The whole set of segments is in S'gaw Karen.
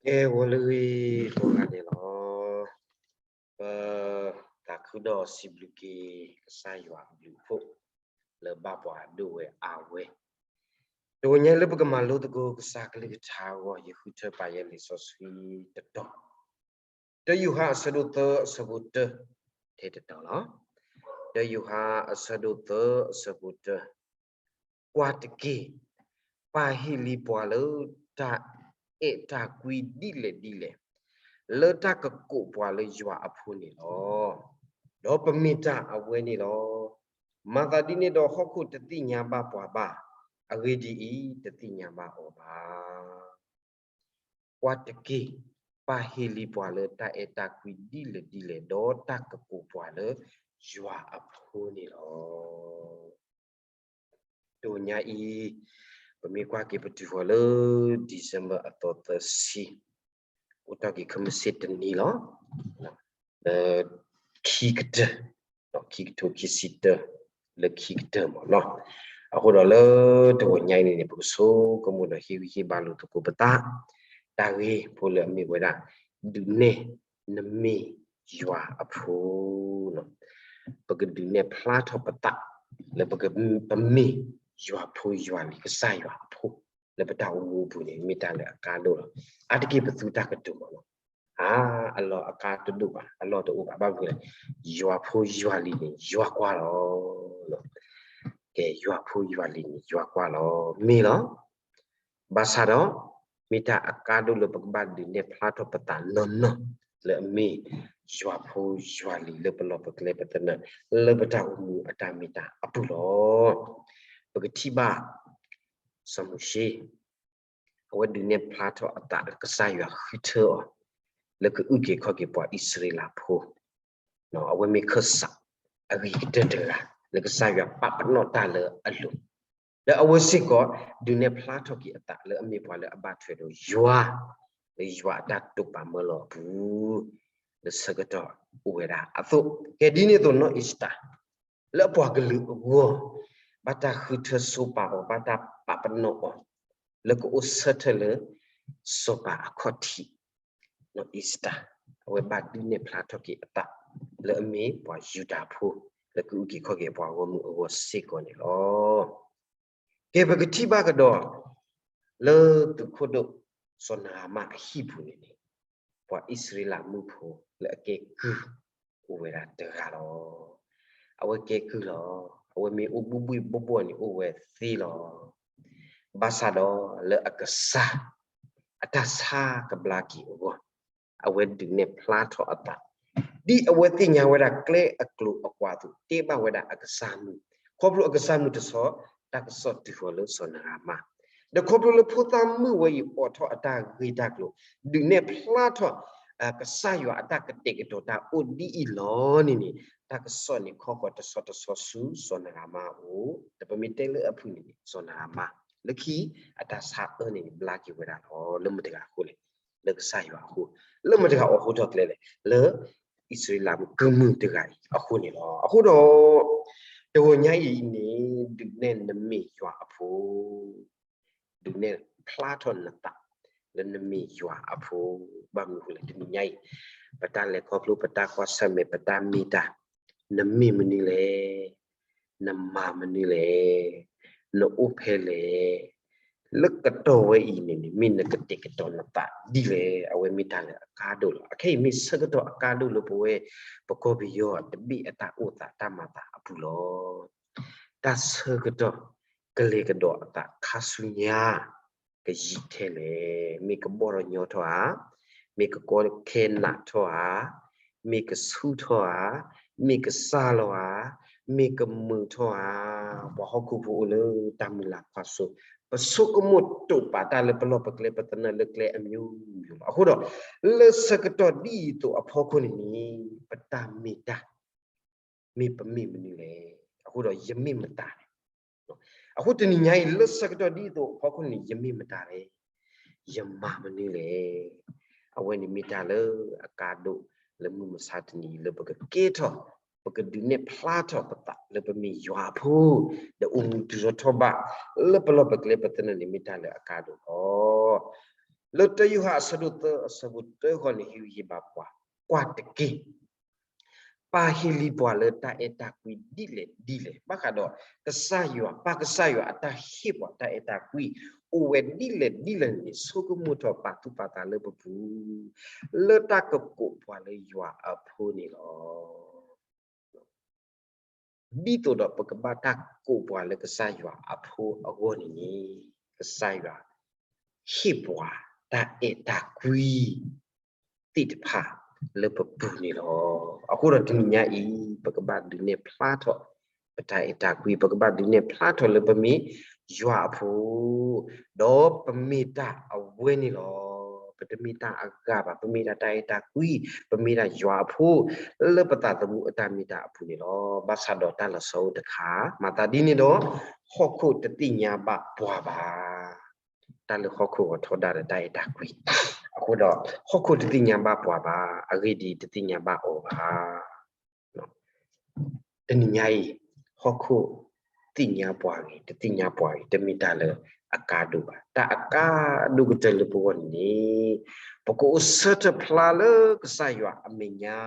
ကဲ ဂီၤလၢအဂ့ၤကိးဂၤဒဲးလီၤ. ပသးခုဒီးစံးဘျုးက့ၤ ကစၢ်ယွၤအဘျုးအဖှိၣ် လၢဘၣ်ပှၤဒိၣ်ဝဲအါဝဲ, တဂီၤညါလၢပကမၤလိသကိးကစၢ်ကလုၢ်ကထါအဂီၢ် ယဃုထၢပာ်ယဲလံာ်စီဆှံတတီၤ, တၢယိၤဟၣ်အဆၢဒိၣ်သၢအဆၢဖိတၢ, ထဲတတီၤလီၤ. တၢယိၤဟၣ်အဆၢဒိၣ်သၢအဆၢဖိတၢ, ကွၢ်တက့ၢ်, ပၢ်ဟ့ၣ်လံပှၤလၢတၢ်အဲၣ်တၢ်ကွံဒ်လဲၣ်ဒ်လဲၣ်, လၢတၢ်ကကိးပှၤလၢယွၤအဖိန့ၣ်လီၤ. ဒီးပမ့ၢ်တၢ်အဝဲန့ၣ်လီၤ. မၤသးဒ်န့ၣ်ဒီးဟီၣ်ခိၣ်တသ့ၣ်ညါဘၣ်ပှၤဘၣ်, အဂ့ၢ်ဒ်အံၤ, တသ့ၣ်ညါဘၣ်အီၤဘၣ်. ကွၢ်တက့ၢ်, ပၢ်ဟ့ၣ်လံပှၤလၢတၢ်အဲၣ်တၢ်ကွံဒ်လဲၣ်ဒ်လဲၣ်, ဒီးတၢ်ကကိးပှၤလၢယွၤအဖိန့ၣ်လီၤ. တဂီၤညါအံၤ, ပမ့ၢ်ကွၢ်က့ၤပတုၤဃီၤလၢ December အသီသၢဆံ, အိၣ်တ့ၢ်က့ၤခဲမုၢ်ဆ့ၣ်တနံၤလီၤ. လၢခံကတၢၢ်, ခံကထိခံဆံတၢ, လၢခံကတၢၢ်မ့ၢ်နီၤ. အဃိဒီးလၢတဂီၤညါအံၤန့ၣ်န့ၣ် ပကဆိကမိၣ်ဒီးဟ့ၣ်ဂံၢ်ဟ့ၣ်ဘါလိာ်သကိးပသး, တၢ်ဂ့ၢ်ဖိလၢအမ့ၢ်ဝဲဒၣ်, ဒုးနဲၣ်နမ့ၢ်ယွၤအဖိ ပကဒုးနဲၣ်ဖျါထီၣ်ပသး, လၢပက, ပမ့ၢ်ယွၤဖိယွၤလံၤ ကစၢ်ယွၤအဖိ, လၢပတၢ်အိၣ်မူအပူၤန့ၣ် မ့ၢ်တၢ်လၢအကါဒိၣ်လီၤ. အါတက့ၢ်ပသူတၢ်ကတိၤမ့ၢ်နီၤ, အါ, အလီၢ်အကါတဒိၣ်ဘၣ်, အလီၢ်တအိၣ်ဘၣ်, ဘၣ်မနုၤလဲၣ်, ယွၤဖိယွၤလံၤန့ၣ် ယွၤကွၢ်လီၤ. ကဲ, ယွၤဖိယွၤလံၤန့ၣ် ယွၤကွၢ်လီၤ, မ့ၢ်လီၤ. ဘၣ်ဆၣ်ဒီး, မ့ၢ်တၢ်အကါဒိၣ်လၢပကဘၣ်ဒုးနဲၣ်ဖျါထီၣ်ပသးနီၢ်နီၢ်, လၢအမ့ၢ်ယွၤဖိယွၤလံၤလၢပလီၢ်ပကျဲပသနၢၣ်, လၢပတၢ်အိၣ်မူအတၢ်မ့ၢ်တၢ်အပူၤလီၤ. ပကထံၣ်ဘၣ်, စီၤမိၤၡ့, အဝဲဒုးနဲၣ်ဖျါထီၣ်အသးလၢကစၢ်ယွၤဃုထၢအီၤ, လၢကအုၣ်က့ၤခီၣ်က့ၤပှၤအံၣ်စရ့လးဖိ အဝဲမ့ၢ်ခၢၣ်စးအဂ့ၤကတၢၢ်တဂၤ, လၢကစၢ်ယွၤပာ်ပနီၣ်တၢ်လၢအလိၤ, ဒီးအဝဲစ့ၢ်ကီး, ဒုးနဲၣ်ဖျါထီၣ်က့ၤအသးလၢအမ့ၢ်ပှၤလၢအဘၣ်ထွဲဒီးယွၤ, လၢယွၤအတၢ်တိာ်ပာ်မၢလီၤအပူၤ, လၢဆၢကတီၢ်အိၣ်ဝဲဒၣ်အသိး, ကဲဒ်န့ၣ်အသိးနီၢ်အ့ၤစတၢ်, လၢအပှၤကလုာ်အဂီၢ်, ဘၣ်တၢ်ဃုထၢဆိပာ်အီၤ, ဘၣ်တၢ်ပာ်ပနီၣ်အီၤ, လၢကအိၣ်ဆၢထၢၣ်လၢ, စီၤပၤအခီၣ်ထံး, နီၢ်အ့ၤစတၢ်, အဝဲဘၣ်ဒုးနဲၣ်ဖျါထီၣ်က့ၤအသး, လၢအမ့ၢ်ပှၤယူဒၤဖိ, လၢကအုၣ်က့ၤခီၣ်က့ၤပှၤဂီၢ်မုၢ်အဂီၢ်စ့ၢ်ကီးန့ၣ်လီၤ. ကဲပကထံၣ်ဘၣ်ကဒီး, လၢသုးခိၣ်ဒိၣ်, စီၤနၤမၢ်အဟံၣ်ပူၤန့ၣ်န့ၣ်, ပှၤအံၣ်စရ့လးမုၣ်ဖိလၢအကဲကုၢ်, အိၣ်ဝဲဒၣ်တဂၤလီၤ. အဝဲကဲကုၢ်လီၤ, အဝဲမ့ၢ်အိၣ်ဘှံးဘှံးဘှီၣ်ဘှီၣ်န့ၣ်အိၣ်ဝဲသ့လီၤ. ဘၣ်ဆၣ်ဒီးလၢအကစၢ်, အတၢ်ဆါကဘျါက့ၤအဂီၢ်, အဝဲဒုးနဲၣ်ဖျါထီၣ်အသး, ဒ်အဝဲသ့ၣ်ညါဝဲဒၣ်ကျဲအကျိၤအကွာ်အသိး တဲဘၣ်ဝဲဒၣ်အကစၢ်မုၣ်, ခီဖျိအကစၢ်မုၣ်တဆီ, တၢ်ကစီၣ်တုၤဃီၤလၢစီၤနၤမၢ်, ဒီးခီဖျိလၢဖိသၣ်မုၣ်ဝဲအံၤအိးထီၣ်အတၢ်ဂ့ၢ်တၢ်ကျိၤ, ဒုးနဲၣ်ဖျါထီၣ်, ကစၢ်ယွၤအတၢ်ကတဲာ်ကတီၤတၢ်အိၣ်ဒ်အံၤလီၤန့ၣ်န့ၣ်, တၢ်ကစီၣ်န့ၣ်ခီဃီၤတဆီတဆီဆူစီၤနၤမၢ်အအိၣ်, ဒီးပမ့ၢ်တဲလၢအဖုၣ်န့ၣ်န့ၣ် စီၤနၤမၢ်, လၢခံ, အတၢ်ဆါအၢန့ၣ်န့ၣ် ဘျါက့ၤဝဲဒၣ်လီၤ, လၢမတၤတဂၤအဃိလဲၣ်, လၢကစၢ်ယွၤအဃိ, လၢမတၤတဂၤအဃိထီၣ်ကျဲလဲၣ်, လၢ, အံၣ်စရ့လးမုၣ်ကုၢ်မုၣ်တဂၤအံၤအဃိန့ၣ်လီၤ. အဃိဒီး, တဂီၤညါအံၤန့ၣ် ဒုးနဲၣ်နမ့ၢ်ယွၤအဖိ ဒုးနဲၣ်ဖျါထီၣ်နသး, လၢနမ့ၢ်ယွၤအဖိ, ဘၣ်မနုၤအဃိလဲၣ်တနံၤညါအံၤ, ပတၢ်လဲၤခီဖျိ ပတၢ်ကွၢ်ဆၢၣ်မဲာ် ပတၢ်မ့ၢ်တၢ်, နမ့ၢ်မနုၤလဲၣ်, နမၤမနုၤလဲၣ်, နအိၣ်ဖဲလဲၣ်, လၢကတီၢ်ဝဲအံၤန့ၣ်န့ၣ် မ့ၢ်နကတဲာ်ကတီၤနသးဒ်လဲၣ်, အဝဲမ့ၢ်တၢ်လၢအကါဒိၣ်လီၤ. အခဲအံၤမ့ၢ်ဆၢကတီၢ်အကါဒိၣ်လၢပဝဲ, ပကီၢ်ပယီၤတဘ့ၣ်အတၢ်အိၣ်သးတၢ်မၤသးအပူၤလီၤ. တၢ်ဆၢကတီၢ်, ကလဲၤကဒီးအသးခါဆူညါ, ကယံာ်ထဲလဲၣ်, မ့ၢ်ကဘီၣ်ထီၣ်ညီထီၣ်ဧါ, မ့ၢ်ကကီခဲနးထီၣ်ဧါ, မ့ၢ်ကဆူၣ်ထီၣ်ဧါ, မ့ၢ်ကစၢ်လီၤဧါ, မ့ၢ်ကမုာ်ထီၣ်ဧါ, ပှၤဟီၣ်ခိၣ်ဖိအိၣ်လၢတၢ်မုၢ်လၢ်ကွၢ်စိ, ပဆိကမိၣ်တိာ်ပာ်တၢ်လၢပလီၢ်ပကျဲပသနၢၣ်လၢကျဲအမျိုးမျိုးလီၤ. အဃိဒီး, လၢဆၢကတီၢ်ဒ်အံၤအသိးအဖီခိၣ်န့ၣ်န့ၣ်, ပတၢ်မ့ၢ်တၢ် မ့ၢ်ပမ့ၢ်မနုၤလဲၣ်, အဃိဒီးယမ့ၢ်မတၤလဲၣ်. အဃိတနံၤညါအံၤ လၢဆၢကတီၢ်ဒ်အံၤအသိးအဖီခိၣ်န့ၣ် ယမ့ၢ်မတၤလဲၣ်, ယမၤမနုၤလဲၣ်. အဝဲန့ၣ်မ့ၢ်တၢ်လၢအကါဒိၣ်လၢမုၢ်မဆါတနံၤအံၤ လၢပကကဲထီၣ်, ပကဒုးနဲၣ်ဖျါထီၣ်ပသးလၢပမ့ၢ်ယွၤအဖိ, ဒီးအိၣ်မူတုၤထီၣ်ထီၣ်ဘး, လၢပလီၢ်ပကျဲပသနၢၣ်န့ၣ်မ့ၢ်တၢ်လၢအကါဒိၣ်လီၤ. လၢတၢယိၤဟၣ်အဆၢဒိၣ်သၢအဆၢဖိတၢဃီန့ၣ် ဟ့ၣ်ဂံၢ်ဟ့ၣ်ဘါပှၤ, ကွၢ်တက့ၢ်, ပၢ်ဟ့ၣ်လံပှၤလၢတၢ်အဲၣ်တၢ်ကွံဒ်လဲၣ်ဒ်လဲၣ်. ဘၣ်ဃးဒီး ကစၢ်ယွၤ, ပၢ်ကစၢ်ယွၤအတၢ်ဟ့ၣ်ပှၤတၢ်အဲၣ်တၢ်ကွံ အိၣ်ဝဲဒ်လဲၣ်ဒ်လဲၣ်န့ၣ် ဆိကမိၣ်ထီၣ်ပာ်သူၣ်ပာ်သးလၢပပူၤ လၢတၢ်ကကိးပှၤလၢယွၤအဖိန့ၣ်လီၤ. ဒ်သိးဒီးပကဘၣ်တၢ်ကိးပှၤလၢကစၢ်ယွၤအဖိအဂီၢ်န့ၣ်န့ၣ်, ကစၢ်ယွၤဟ့ၣ်ပှၤတၢ်အဲၣ်တၢ်ကွံသ့ၣ်တဖၣ်လၢပပူၤန့ၣ်လီၤ. အဃိဒီးတနံၤညါအံၤ ပကဘၣ်ဒုးနဲၣ်ဖျါထီၣ်ပတၢ်အဲၣ်တၢ်ကွံ, ပကဘၣ်ဒုးနဲၣ်ဖျါထီၣ်လၢပမ့ၢ်ယွၤအဖိ ဒီးပမ့ၢ်တၢ်အဝဲန့ၣ်လီၤ. ပတမ့ၢ်တၢ်အဂၤဘၣ်, ပမ့ၢ်ဒၣ်တၢ်အဲၣ်တၢ်ကွံ, ပမ့ၢ်ဒၣ်ယွၤအဖိ လၢပသးသမူအတၢ်မ့ၢ်တၢ်အပူၤန့ၣ်လီၤ. ဘၣ်ဆၣ်ဒီးတၢ်လီၤဆီအိၣ်တခါ, မၤသးဒ်န့ၣ်ဒီး ဟီၣ်ခိၣ်တသ့ၣ်ညါဘၣ်ပှၤဘၣ်. တၢ်လၢဟီၣ်ခိၣ်ဂီၤထီဒါဒီးတၢ်အဲၣ်တၢ်ကွံ, အဃိဒီး ဟီၣ်ခိၣ်တသ့ၣ်ညါဘၣ်ပှၤဘၣ်, အဂ့ၢ်ဒ်အံၤ တသ့ၣ်ညါဘၣ်အီၤဘၣ်. တနံၤညါအံၤ ဟီၣ်ခိၣ်သ့ၣ်ညါပှၤဂ့ၤ တသ့ၣ်ညါပှၤဂ့ၤ တမ့ၢ်တၢ်လၢအကါဒိၣ်ဘၣ်. တၢ်အကါဒိၣ်ကတၢၢ်လၢပဂီၢ်န့ၣ်န့ၣ် ပကအိၣ်ဆၢထၢၣ်ဖျါလၢကစၢ်ယွၤအမဲာ်ညါ,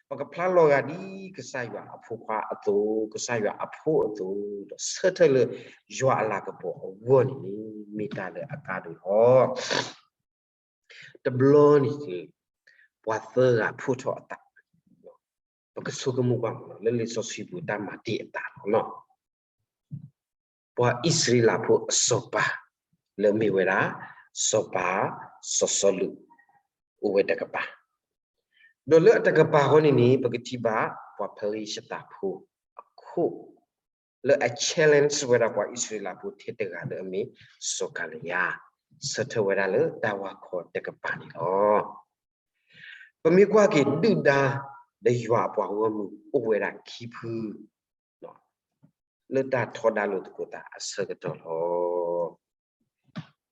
ပကဖျါလီၤဂာ်ဒ်ကစၢ်ယွၤအဖိခွါအသိး, ကစၢ်ယွၤအဖိအသိး, ဒီးဆၢထၢၣ်လၢယွၤအလၤကပီၤအဂီၢ်န့ၣ်န့ၣ် မ့ၢ်တၢ်လၢအကါဒိၣ်လီၤ. တဘျီန့ၣ်န့ၣ် ပှၤသၢဂၤဖှိၣ်ထီၣ်အသး, ပကဆိကမိၣ်ကွၢ်မး လၢလံာ်စီဆှံပူၤတၢ်မၤတ့ၢ်အသးလီၤ. ပှၤအံၣ်စရ့လးဖိအစီၤပၤ လၢအမ့ၢ်ဝဲဒၣ် စီၤပၤစီၤစီလူး အိၣ်ဝဲတကပၤ, ဒီးလၢအတကပၤဃီန့ၣ်န့ၣ် ပကထံၣ်ဘၣ်ပှၤဖၤရံၤၡသးဖိအခိၣ် လၢအ challenge ဝဲဒၣ်ပှၤအံၣ်စရ့လးဖိထဲတဂၤလၢအမ့ၢ်စီၤကၤလံယါ, ဆၢထၢၣ်ဝဲဒၣ်လၢတၢ်ဝၤခီတကပၤန့ၣ်လီၤ. ပမ့ၢ်ကွၢ်က့ၤဒုၣ်ဒါဒီးယွၤအပှၤဂီၢ်မုၢ်အိၣ်ဝဲဒၣ်ခံဖု လၢတၢ်ထီဒါလိာ်သကိးသးအဆၢကတီၢ်လီၤ.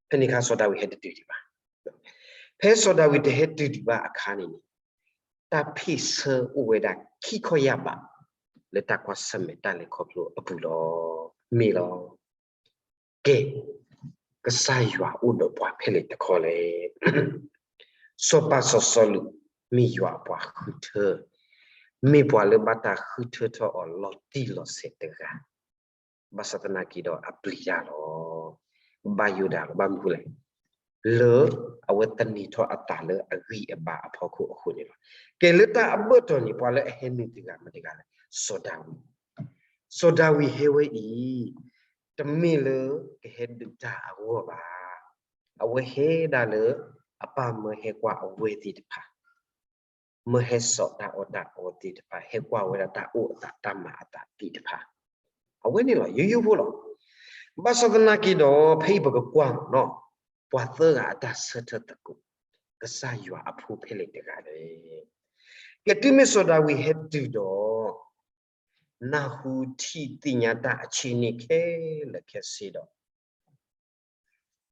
ဖဲန့ၣ်အခါစီၤဒၤဝံးဟဲတတုၤဒံးဘၣ်. ဖဲစီၤဒၤဝံးတဟဲတုၤဒံးဘၣ်အခါန့ၣ်န့ၣ် တၢ်ဖ့ၣ်ဆၢအိၣ်ဝဲဒၣ်ခံခီယၢ်ဘး လၢတၢ်ကွၢ်ဆၢၣ်မဲာ်တၢ်လဲၤခီဖျိအပူၤလီၤ. မ့ၢ်လီၤ. ကဲ, ကစၢ်ယွၤအိၣ်ဒီးပှၤဖဲလဲၣ်တခီလဲၣ်. စီၤပၤစီၤစီလူး မ့ၢ်ယွၤအပှၤဃုထၢ, မ့ၢ်ပှၤလၢဘၣ်တၢ်ဃုထၢထီၣ်အီၤလီၤတံၢ်လီၤဆဲးတဂၤ, ဘၣ်ဆၣ်သနာ်က့ဒီးအပျံၤတၢ်လီၤ. ဘၣ်ယိၣ်ဒၣ်လီၤ. ဘၣ်မနုၤဃိလဲၣ်. လၢအဝဲသန့ၤထီၣ်အသးလၢအဂံၢ်အဘါအဖီခိၣ်အဃိန့ၣ်လီၤ. ကဲလၢတၢ်အဘၢၣ်တီၤန့ၣ် ပှၤလၢအဟဲနုာ်တဂၤမ့ၢ်တဂၤလဲၣ်. စီၤဒၤဝံး, စီၤဒၤဝံးဟဲဝဲအံၤ တမ့ၢ်လၢကဟဲဒုးတၢ်အဂီၢ်ဘၣ်. အဝဲဟဲဒၣ်လၢ အပၢ်မၢဟဲကွၢ်အဝဲသ့ၣ်တဖၣ်, မၢဟဲစိာ်တၢ်အီၣ်တၢ်အီသ့ၣ်တဖၣ်, ဟဲကွၢ်ဝဲဒၣ်တၢ်အိၣ်အသးတၢ်မၤအသးသ့ၣ်တဖၣ်, အဝဲန့ၣ်လီၤ. ယိယိဖိလီၤ. ဘၣ်ဆၣ်သနာ်က့ဒီး ဖဲအံၤပကကွၢ်မးနီၤ, ပှၤသၢဂၤအတၢ်ဆၢထၢၣ်သကိး ကစၢ်ယွၤအဖိဖဲလဲၣ်တဂၤလဲၣ်. ကဲတုၤမ့ၢ်စီၤဒၤဝံးဟဲတုၤဒီး နၢ်ဟူထံၣ်သ့ၣ်ညါတၢ်အဆ့န့ၣ်ခဲလၢာ်ခဲဆ့ဒီး သး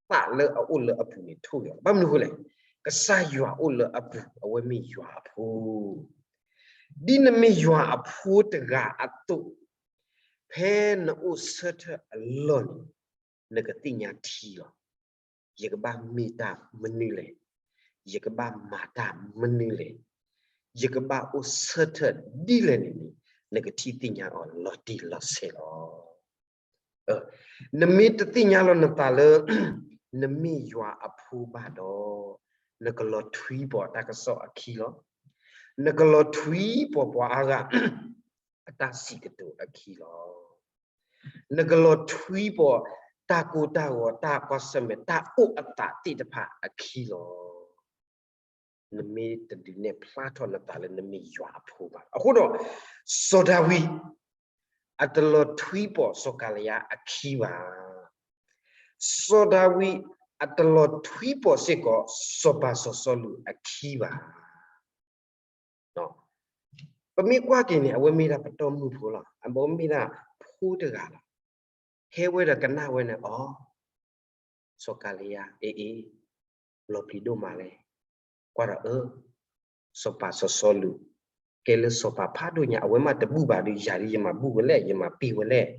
လၢအအိၣ်လၢအပူၤန့ၣ်ထိၣ်ဂဲၤလီၤ. ဘၣ်မနုၤဃိလဲၣ်. ကစၢ်ယွၤအိၣ်လၢအပူၤ, အဝဲမ့ၢ်ယွၤအဖိ, ဒ်နမ့ၢ်ယွၤအဖိတဂၤအသိး, ဖဲနအိၣ်ဆၢထၢၣ်အလီၢ်န့ၣ် နကသ့ၣ်ညါထံလီၤ. ယကဘၣ်မ့ၢ်တၢ်မနုၤလဲၣ်, ယကဘၣ်မၤတၢ်မနုၤလဲၣ်, ယကဘၣ်အိၣ်ဆၢထၢၣ်ဒ်လဲၣ်န့ၣ်န့ၣ် နကထံၣ်သ့ၣ်ညါအီၤလီၤတံၢ်လီၤဆဲးလီၤ. နမ့ၢ်တသ့ၣ်ညါလီၤနသးလၢ နမ့ၢ်ယွၤအဖိဘၣ်ဒီး, နကလီၤထွံပီၤတၢ်ကစီၣ်အခံလီၤ. နကလီၤထွံပီၤပှၤအါဂၤ အတၢ်စံးကတိၤအခံလီၤ. နကလီၤထွံပီၤတၢ်ကိၢ်တၢ်ဂီၤ တၢ်ကွၢ်ဆၢၣ်မဲာ် တၢ်အိၣ်အသးသ့ၣ်တဖၣ်အခံလီၤ. နမ့ၢ်တဒုးနဲၣ်ဖျါထီၣ်နသးလၢနမ့ၢ်ယွၤအဖိဘၣ်. အဃိဒီး စီၤဒၤဝံး အတလီၤထွံပီၤစီၤကၤလံယါအခံဘၣ်. စီၤဒၤဝံး အတလီၤထွံပီၤစ့ၢ်ကီး စီၤပၤစီၤစီလူးအခံဘၣ်. ပမ့ၢ်ကွၢ်က့ၤန့ၣ် အဝဲမ့ၢ်ဒၣ်ပတီၢ်မုၢ်ဖိလီၤ. အဝဲမ့ၢ်ဒၣ်ဖိတဂၤလီၤ. ဟဲဝဲဒီးကနၣ်ဝဲန့ၣ် အိ, စီၤကၤလံယါ အ့အ့, လီၤပျံၤဒိၣ်မးလဲၣ်. ကွၢ်ဒီးအၢ, စီၤပၤစီၤစီလူး, ကဲလၢစီၤပၤဖးဒိၣ်ညါ အဝဲမ့ၢ်တဘူၣ်ဘၣ်ဒီး ယၤဒ်ယမၤဘူၣ်ဝဲလဲၣ်, ယမၤပ့ၢ်ဝဲလဲၣ်.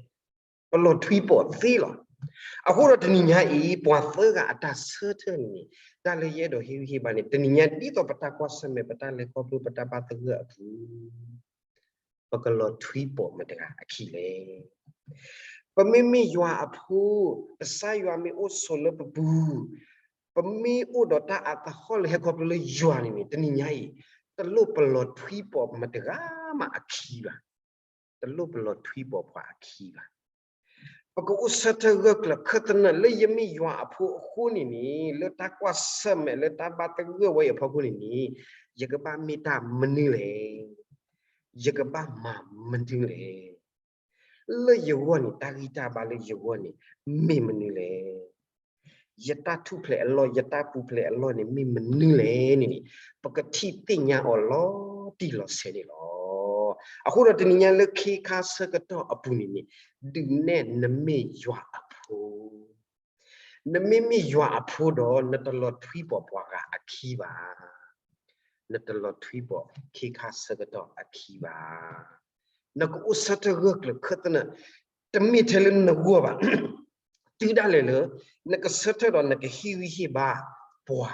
ပလီၤထွံပီၤသ့လီၤ. အဃိဒီးတနံၤညါအံၤ ပှၤသၢဂၤအတၢ်ဆၢထၢၣ်န့ၣ်န့ၣ် တၢ်လၢယအဲၣ်ဒိးဟ့ၣ်ဂံၢ်ဟ့ၣ်ဘါန့ၣ် တနံၤညါဒ်သိးပတၢ်ကွၢ်ဆၢၣ်မဲာ် ပတၢ်လဲၤခီဖျိ ပတၢ်ဘၣ်သဂၢၢ်အပူၤ ပကလီၤထွံပီၣ်မတၤတဂၤအခံလဲၣ်. ပမ့မ့ၢ်ယွၤအဖိ, ကစၢ်ယွၤမ့ၢ်အိၣ်ဆိးလၢပပူၤ, ပမ့ၢ်အိၣ်ဒီးတၢ်အသဟီၣ်လၢဟဲခီဖျိလၢယွၤန့ၣ်န့ၣ် တနံၤညါအံၤ တလိၣ်ပလီၤထွံပီၣ်မတၤတဂၤမးအခံဘၣ်. တလိၣ်ပလီၤထွံပီၣ်ပှၤအခံဘၣ်. ပကအိၣ်ဆၢထၢၣ်ဂၢၢ်ကျၢၤခၢၣ်သနၢၣ် လၢယမ့ၢ်ယွၤအဖိအဃိန့ၣ်န့ၣ် လၢတၢ်ကွၢ်ဆၢၣ်မဲာ် လၢတၢ်ဘၣ်သဂၢၢ်ဝဲအံၤအဖီခိၣ်န့ၣ်န့ၣ် ယကဘၣ်မ့ၢ်တၢ်မနုၤလဲၣ်. ယကဘၣ်မၤမနုၤလဲၣ်. လၢယဂီၢ်န့ၣ် တၢ်ဂံၢ်တၢ်ဘါလၢယဂီၢ်န့ၣ် မ့ၢ်မနုၤလဲၣ်. ယတၢ်ထူၣ်ဖျဲးအလီၢ် ယတၢ်ပူၤဖျဲးအလီၢ်န့ၣ် မ့ၢ်မနုၤလဲၣ်န့ၣ်န့ၣ် ပကထံၣ်သ့ၣ်ညါအီၤလီၤတံၢ်လီၤဆဲးန့ၣ်လီၤ. အဃိဒီးတနံၤညါလၢခ့ခါဆၢကတီၢ်အပူၤန့ၣ်န့ၣ် ဒုးနဲၣ်နမ့ၢ်ယွၤအဖိ နမ့မ့ၢ်ယွၤအဖိဒီး နတလီၤထွံပီၣ်ပှၤဂၤအခံဘၣ်. နတလီၤထွံပီၣ်ခ့ခါဆၢကတီၢ်အခံဘၣ်. နကအိၣ်ဆၢထၢၣ်ဂၢၢ်ကျၢၤခၢၣ်သနၢၣ် တမ့ၢ်ထဲလၢနဂီၢ်ဘၣ်. တုၤဒၣ်လဲာ်လၢ နကဆၢထၢၣ်ဒီးနကဟ့ၣ်ဂံၢ်ဟ့ၣ်ဘါပှၤ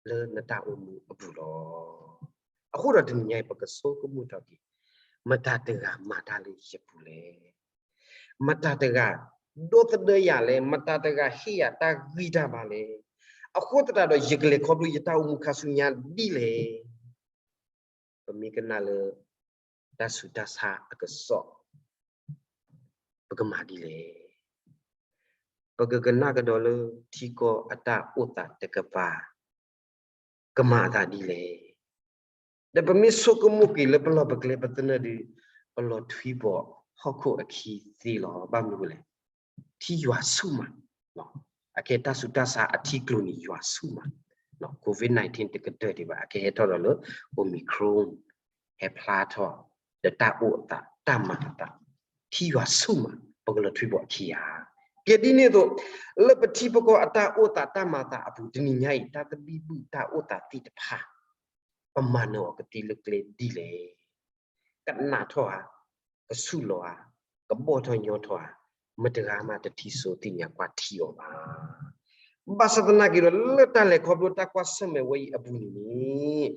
လၢနတၢ်အိၣ်မူအပူၤလီၤ. အဃိဒီးတနံၤညါအံၤ ပကဆိကမိၣ်ထီၣ်က့ၤ မတၤတဂၤမၤတၢ်လၢယပူၤလဲၣ်. မတၤတဂၤ ဒိသဒၢယၤလဲၣ်, မတၤတဂၤဟ့ၣ်ယၤတၢ်ဂံၢ်တၢ်ဘါလဲၣ်. အဃိသတးဒီး ယကလဲၤခီဖျိယတၢ်အိၣ်မူခါဆူညါဒ်လဲၣ်. ပမ့ၢ်ကနၣ်လၢ တၢ်ဆူးတၢ်ဆါအကစီၣ် ပကမၤဒ်လဲၣ်. ပကကနၣ်ကဒီးလၢထံကီၢ်အတၢ်အိၣ်သးတကပၤ ကမၤအသးဒ်လဲၣ်. ဒီးပမ့ၢ်ဆိကမိၣ်က့ၤလၢပလီၢ်ပကျဲပသနၢၣ်ဒီး ပလီၤထွံပီၣ်ဟီၣ်ခိၣ်အခံသ့လီၤ. ဘၣ်မနုၤလဲၣ်. ထံယွၤဆူၣ်မး, အကဲတၢ်ဆူးတၢ်ဆါအထံကျိၤန့ၣ်ယွၤဆူၣ်မး, COVID nineteen တကတၢၢ်ဒံးဘၣ် အကဲဟဲထီၣ်ဒီးလၢ Omicron ဟဲဖျါထီၣ် ဒီးတၢ်အိၣ်အသးတၢ်မၤအသး ထံယွၤဆူၣ်မး ပကလီၤထွံပီၣ်အခံဧါ. ကဲဒ်န့ၣ်အသိး လၢပထံပကီၢ်အတၢ်အိၣ်သးတၢ်မၤသးအပူၤ တနံၤညါအံၤ တၢ်သဘံၣ်ဘုၣ်တၢ်အိၣ်သးသ့ၣ်တဖၣ် ပမၤနၢၤအီၤကသ့လၢကျဲဒ်လဲၣ်. ကနးထီၣ်ဧါ, ကဆူၣ်လီၤဧါ, ကဘီၣ်ထီၣ်ညီထီၣ်ဧါ, မတဂၤမးတထံၣ်စိသ့ၣ်ညါကွၢ်ထံအီၤဘၣ်. ဘၣ်ဆၣ်သနာ်က့ဒီး လၢတၢ်လဲၤခီဖျိတၢ်ကွၢ်ဆၢၣ်မဲာ်ဝဲအံၤအပူၤန့ၣ်န့ၣ်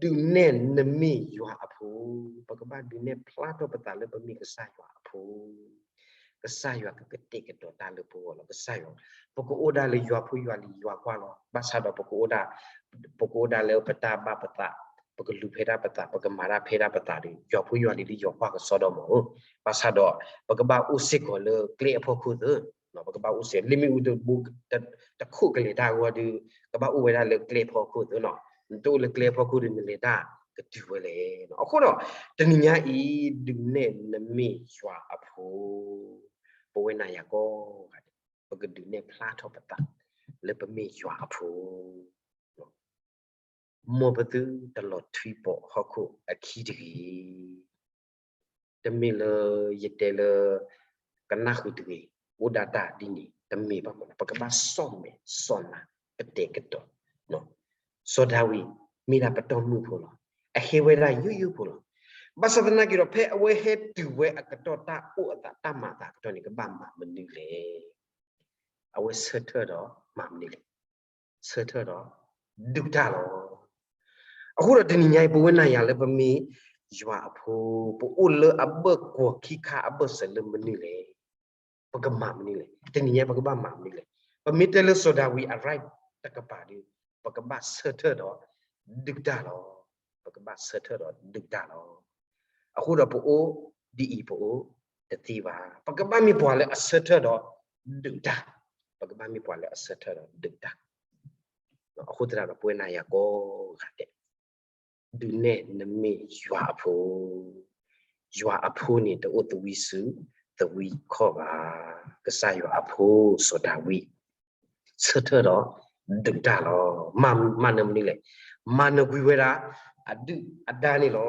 ဒုးနဲၣ်နမ့ၢ်ယွၤအဖိ, ပကဘၣ်ဒုးနဲၣ်ဖျါထီၣ်ပသးလၢပမ့ၢ်ကစၢ်ယွၤအဖိ ကစၢ်ယွၤကကတဲာ်ကတီၤတၢ်လၢပဂီၢ်လီၤ. ကစၢ်ယွၤ, ပကအိၣ်ဒၣ်လၢယွၤဖိယွၤလံၤယွၤကွၢ်လီၤ. ဘၣ်ဆၣ်ဒီးပကအိၣ်ဒၣ်, ပကအိၣ်ဒၣ်လၢပတၢ်ဘၣ်ပသး, ပကလူၤဖဲဒၣ်ပသး, ပကမၤတၢ်ဖဲဒၣ်ပသးဒီး ယွၤဖိယွၤလံၤလံၤယွၤကွၢ်ကစီဒီမး, ဘၣ်ဆၣ်ဒီး ပကဘၣ်အိၣ်စ့ၢ်ကီးလၢကျဲအဖီခိၣ်သ့, ပကဘၣ်အိၣ်စ့ၢ်, လ့ၣ်မ့ၣ်အူတဘိ တခိၣ်ကလဲၤတၢ်အဂီၢ်ဒီး ကဘၣ်အိၣ်ဝဲဒၣ်လၢကျဲအဖီခိၣ်သ့နီၤ. နတအိၣ်လၢကျဲအဖီခိၣ်ဒီး နလဲၤတၢ်ကတုၤဝဲလဲၣ်. အဃိဒီး တနံၤညါအံၤ ဒုးနဲၣ်နမ့ၢ်ယွၤအဖိ, ပဝဲနၤယၤကိးဂၤဒဲး ပကဒုးနဲၣ်ဖျါထီၣ်ပသး လၢပမ့ၢ်ယွၤအဖိ, မ်ပသုတလီၤထွံပီၣ်ဟီၣ်ခိၣ်အခံတဂ့ၤ. တမ့ၢ်လၢယတဲလၢ ကနၣ်ဃုာ်တဂ့ၤ, အိၣ်ဒၣ်တၢ်ဒ်န့ၣ် တမ့ၢ်ဘၣ်မး, ပကဘၣ်စီၣ်မဲာ်စီၣ်နါ ကတဲာ်ကတီၤ. စီၤဒၤဝံး မ့ၢ်ဒၣ်ပတီၢ်မုၢ်ဖိလီၤ. အဟဲဝဲဒၣ်ယိယိဖိလီၤ. ဘၣ်ဆၣ်သနာ်က့ဒီး ဖဲအဝဲဟဲတုၤဝဲအကတီၢ် တၢ်အိၣ်အသးတၢ်မၤအသးအကတီၢ်န့ၣ် ကဘၣ်မၤမနုၤလဲၣ်. အဝဲဆၢထၢၣ်ဒီးမၤမနုၤလဲၣ်. ဆၢထၢၣ်ဒီး ဒုးတၢ်လီၤ. အဃိဒီးတနံၤညါအံၤ ပဝဲနၤယၤလၢပမ့ၢ်ယွၤအဖိ, ပအိၣ်လၢအဘၢၣ်ကွီၢ်ခံခါအဘၢၣ်စၢၤလၢမနုၤလဲၣ်. ပကမၤမနုၤလဲၣ်. တနံၤညါပကဘၣ်မၤမနုၤလဲၣ်. ပမ့ၢ်တဲလၢစီၤဒၤဝံးအ right တကပၤဒီး ပကဘၣ်ဆၢထၢၣ်ဒီးဒုးတၢ်လီၤ. ပကဘၣ်ဆၢထၢၣ်ဒီးဒုးတၢ်လီၤ. အဃိဒီးပအိၣ်ဒ်အံၤ ပအိၣ်တသ့ဘၣ်. ပကဘၣ်မ့ၢ်ပှၤလၢအဆၢထၢၣ်ဒီးဒုးတၢ်. ပကဘၣ်မ့ၢ်ပှၤလၢအဆၢထၢၣ်ဒီးဒုးတၢ်. အဃိသတးဒီး ပဝဲနၤယၤကိးဂၤဒဲး ဒုးနဲၣ်နမ့ၢ်ယွၤအဖိ, ယွၤအဖိန့ၣ် တအိၣ်သဝံစုသဝံခီၣ်ဘၣ်. ကစၢ်ယွၤအဖိ စီၤဒၤဝံး ဆၢထၢၣ်ဒီးဒုးတၢ်လီၤ. မၤနၢၤမနုၤလဲၣ်. မၤနၢၤကွံာ်ဝဲဒၣ် အဒုၣ်အဒါန့ၣ်လီၤ.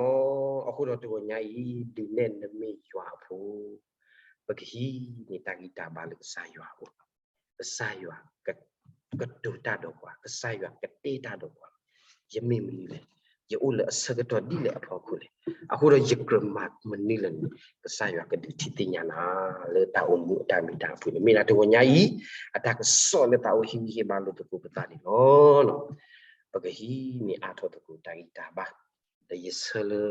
အဃိဒီးတဂီၤညါအံၤ ဒုးနဲၣ်နမ့ၢ်ယွၤအဖိ, ပကဟံးန့ၢ်တၢ်ဂံၢ်တၢ်ဘါလၢကစၢ်ယွၤအအိၣ်လီၤ. ကစၢ်ယွၤကတိၤတၢ်ဒီးပှၤ, ကစၢ်ယွၤကတဲတၢ်ဒီးပှၤ, ယမ့ၢ်မနုၤလဲၣ်. ယအိၣ်လၢအဆၢကတီၢ်ဒ်လဲၣ်အဖီခိၣ်လဲၣ်. အဃိဒီးယကြၢးမၤမနုၤလဲၣ်န့ၣ် ကစၢ်ယွၤကဒုးထံၣ်သ့ၣ်ညါနၤ လၢတၢ်အိၣ်မူအတၢ်မ့ၢ်တၢ်အပူၤန့ၣ် မ့ၢ်ဒၣ်တဂီၤညါအံၤ အတၢ်ကစီၣ်လၢသးအိၣ်ဟ့ၣ်ဂံၢ်ဟ့ၣ်ဘါလိာ်သကိးပသးန့ၣ်လီၤ. ပကဟံးန့ၢ်အါထီၣ်သကိးတၢ်ဂံၢ်တၢ်ဘါ ဒီးယဆၢလၢ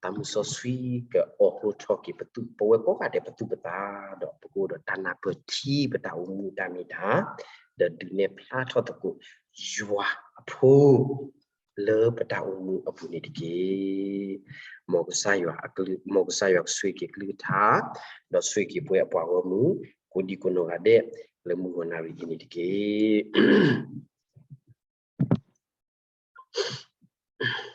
သးမုၢ်စီဆှံ ကအိးထီၣ်က့ၤပသူ ပဝဲကိးဂၤဒဲးပသူၣ်ပသး ဒီးပကအိၣ်ဒီးတၢ်နၢ်ပၢၢ်ထံပတၢ်အိၣ်မူတၢ်မ့ၢ်တၢ် ဒီးဒုးနဲၣ်ဖျါထီၣ်သကိး ယွၤအဖိ လၢပတၢ်အိၣ်မူအပူၤန့ၣ်တက့ၢ်. မ်ကစၢ်ယွၤအကလုၢ် မ်ကစၢ်ယွၤကဆိၣ်ဂ့ၤက့ၤကလုၢ်ကထါ ဒီးဆိၣ်ဂ့ၤက့ၤပဝဲအပှၤဂီၢ်မုၢ် ကိးဒံကိးနီၢ်ဂၤဒဲး လၢမုၢ်ဂီၤနၣ်ရံၣ်အံၤန့ၣ်တက့ၢ်.